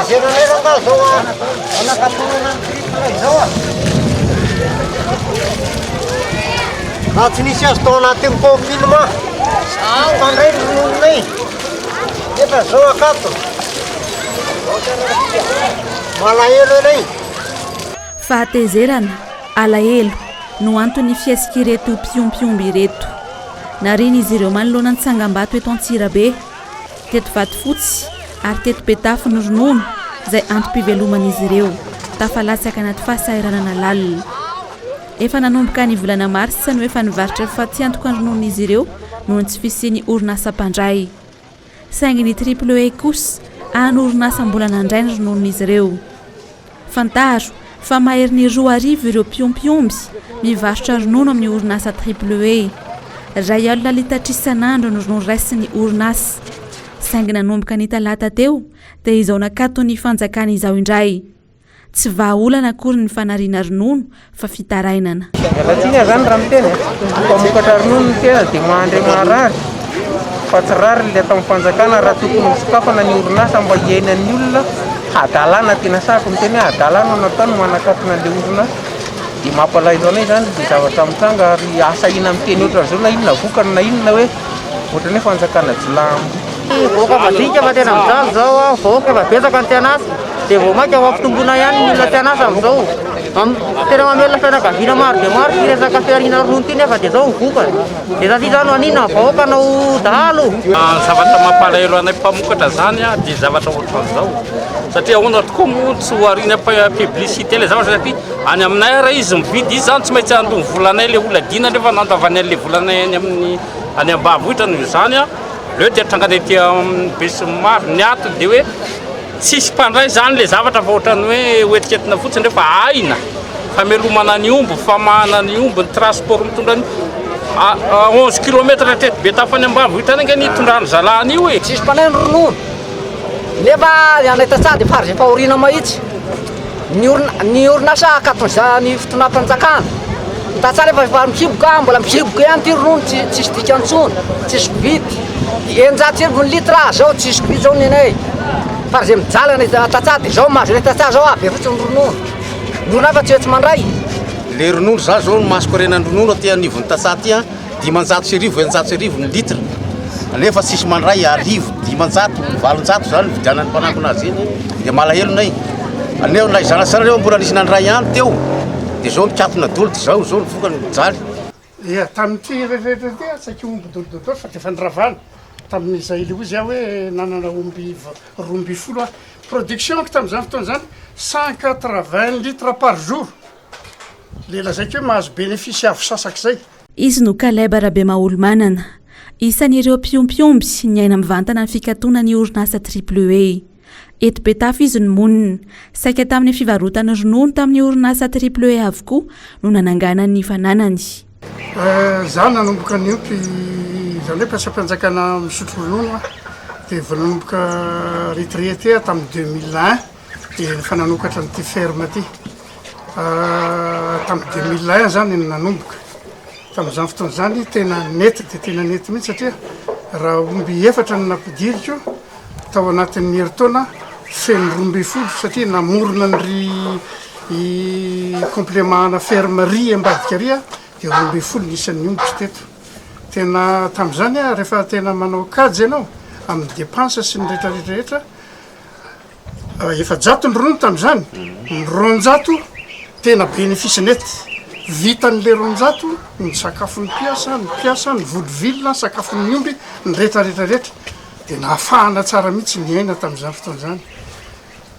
Fahatezeranay rangahy zao a, anakatonana ny triple izao a. Raha tsy nisy azy tao anatin'ny confinement, tsy mpandray ny ronononay. Nefa zao akatona. Malahelo anay. Fahatezerana, alahelo, no anton'ny fihetsik'ireto mpiompy omby ireto. Narian'izy ireo manoloana ny tsangambato eto Antsirabe. Teto Vatofotsy ary teto Betafo ny ronono izay antom-piveloman'izy ireo, tafalatsaka anaty fahasahiranana lalina. Efa nanomboka ny volana marsa no efa nivarotra fatiantoka ny rononon'izy ireo noho ny tsy fisian'ny orinasa mpandray. Saingy ny Triple E kosa hany orinasa mbola nandray ny rononon'izy ireo. Fantaro fa maherin'ny 2000 ireo mpiompy omby mivarotra ronono amin'ny orinasa Triple E. 1000 litatra isan'andro ny ronono raisin'ny orinasa. Saingy nanomboka ny talata teo dia izao nakaton'ny fanjakana izao indray. Tsy vahaolana akory ny fanariana ronono fa fitarainana. Miala tsiny aho zany raha miteny e, mpamokatra ronono ny tena dia mandre maharary fa tsy rariny le ataon'ny fanjakana raha tokony ho sokafana ny orinasa mba hiainan'ny olona, hadalana tena sahako miteny hoe hadalana no ataony manakatona an'le orinasa, dia mampalahelo anay zany le zavatra mitranga ary asahiana miteny ohatran'izao na inona vokany na inona hoe ohatran'ny hoe fanjakana jiolahimboto. Vahoaka madinika fa tena mijaly zao a, vahoaka efa betsaka ny te an'asa dia vao mainka ho ampitomboina ihany ny olona te an'asa amin'izao. Tena mamelona fianakaviana maro dia maro ity resaka fihariana ronono ity nefa dia zao ny vokany. Dia satria zany maninona ny vahoaka no dahalo? Ny zavatra mampalahelo anay mpamokatra zany dia zavatra ohatran'izao satria ahoana tokoa moa tsy ho ariana publicité ilay zavatra satria any aminay ara izy mividy izy zany tsy maintsy handoa ny volanay ilay olona dina nefa nandavany an'ilay volanay any amin'ny any ambanivohitra noho izany aleo dia trangana ety amin'ny besinimaro ny antony dia hoe Tsisy mpandray zany le zavatra fa ohatran'ny hoe hoetinketina fotsiny rehefa aina famelomana ny omby, famahana ny omby, ny transport mitondra ny 11 kilomètre hatreto Betafo any ambanivohitra any ange ny hitondrany zalahy an'io e. Tsisy mpandray ny ronono nefa ny anay tantsaha dia fary izay fahoriana mahitsy. Ny orina ny orinasa akaton'ny ny fitondram-panjakana. Ny tantsaha nefa efa mihiboka mbola mihiboka ihany ity ronono tsy tsisy dikany intsony, tsisy mpividy. 1600 ny litre zao tsisy mpividy zao ny anay. Fa zay mijaly any tantsaha dia zao mahazo anay tantsaha zao be fotsiny ny ronono. Ny orinasa tsy tsy mandray. Le ronono za zao ny masoko renan'ny ronono aty anivon'ny tantsaha aty an, 1500 1600 ny litre nefa tsisy mandray 1000 500 800 zany ny vidianan'ny mpanangona azy iny dia malahelo nay aneo na izany tsara reo mbola nisy nandray ihany teo dia zao mikatona dolo dia zao zao ny vokany mijaly. Ia, tamin'ity rehetrarehetra ity aho saika omby dolidoly fa dia efa niravana tamin'izay ilay hozy aho hoe nanana omby 12 aho. Production-ko tamin'izany fotoana izany 180 litres par jour. Ilay lazaiko hoe mahazo bénéfice avo sasak'izay. Izy no Caleb Rabemaholomanana. Isan'ireo mpiompy omby niaina mivantana ny fikatonan'ny orinasa Triple E. Eto Betafo izy no monina. Saika tamin'ny fivarotany ronono tamin'ny orinasa Triple E avokoa no nananganany ny fananany. Izaho nanomboka niompy, izany hoe mpiasam-panjakana misotro ronono aho, dia vao nanomboka retraité aho tamin'ny 2001 dia efa nanokatra an'ity ferme ity. Tamin'ny 2001 zany no nanomboka, tamin'izany fotoana izany tena nety dia tena nety mihitsy satria raha omby efatra no nampidiriko tao anatin'ny herintaona feno 12 satria namorona ny ry complément ana ferme ry ambadika ry aho dia 12 ny isan'ny ombiko teto. Tena tamin'izany aho rehefa tena manao kajy ianao amin'ny dépense sy ny rehetra rehetra rehetra 400 ny ronono tamin'izany, ny 200 tena bénéfice net, vitan'le 200 ny sakafon'ny mpiasa, ny mpiasa, ny voly vilona, ny sakafon'ny omby, ny rehetra rehetra rehetra, de nahafahana tsara mihitsy niaina tamin'izany fotoana izany.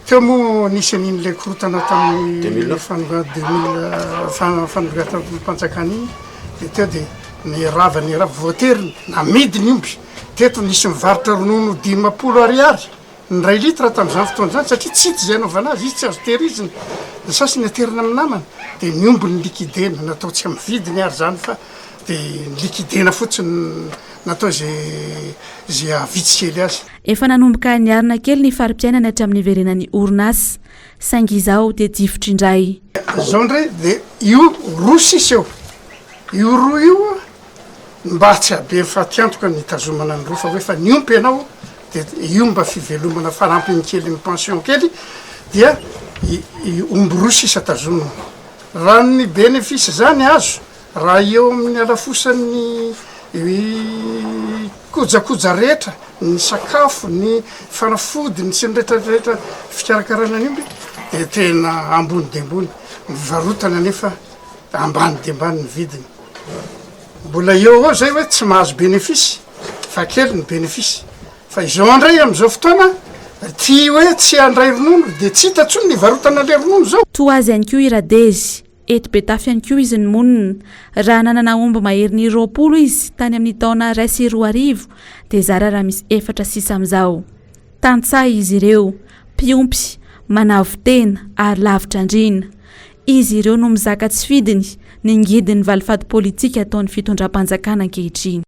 Teo moa nisy an'iny le korontana tamin'ny fanonga deux mille fanonganam-panjakana iny, de teo de nirava nirava, voatery namidy ny omby, teto nisy nivarotra ronono 50 ariary, Ny iray litre tamin'izany fotoana izany satria tsy hita izay hanaovana azy, izy tsy azo tehirizina, ny sasany aterina amin'ny namana, dia ny omby no-liquider-na, natao tsy amin'ny vidiny ary izany fa dia ni-liquider-na fotsiny, natao izay izay hahavitsy kely azy. Efa nanomboka niarina kely ny fari-piainany hatramin'ny niverenan'ny orinasa, saingy izao dia difotra indray. Izao indray dia io roa sisa eo, io roa io mba tsy hahabe fatiantoka ny hitazomana ny roa fa hoe efa niompy ianao. Dia io mba fivelomana fanampiny kely ny pension kely dia omby roa sisa tazomina. Raha ny bénéfice zany azo raha eo amin'ny halafosan'ny kojakoja rehetra, ny sakafo, ny fanafody, ny sy ny rehetra rehetra fikarakarana ny omby dia tena ambony dia ambony. Ny varotana anefa ambany dia ambany ny vidiny. Mbola eo avao zay hoe tsy mahazo bénéfice fa kely ny bénéfice. Fa izao andray amin'izao fotoana ty hoe tsy handray ronono dia tsy hita tsony ny hivarotana le ronono zao. Toa azy ihany koa i Radezy. Eto Betafo ihany koa izy no monina. Raha nanana omby maherin'ny 20 izy tany amin'ny taona 2001 dia zara raha misy efatra sisa amin'izao. Tantsaha izy ireo, mpiompy, manavo-tena ary lavitra andriana. Izy ireo no mizaka tsy fidiny ny ngidin'ny valifaty politika ataon'ny fitondram-panjakana ankehitriny.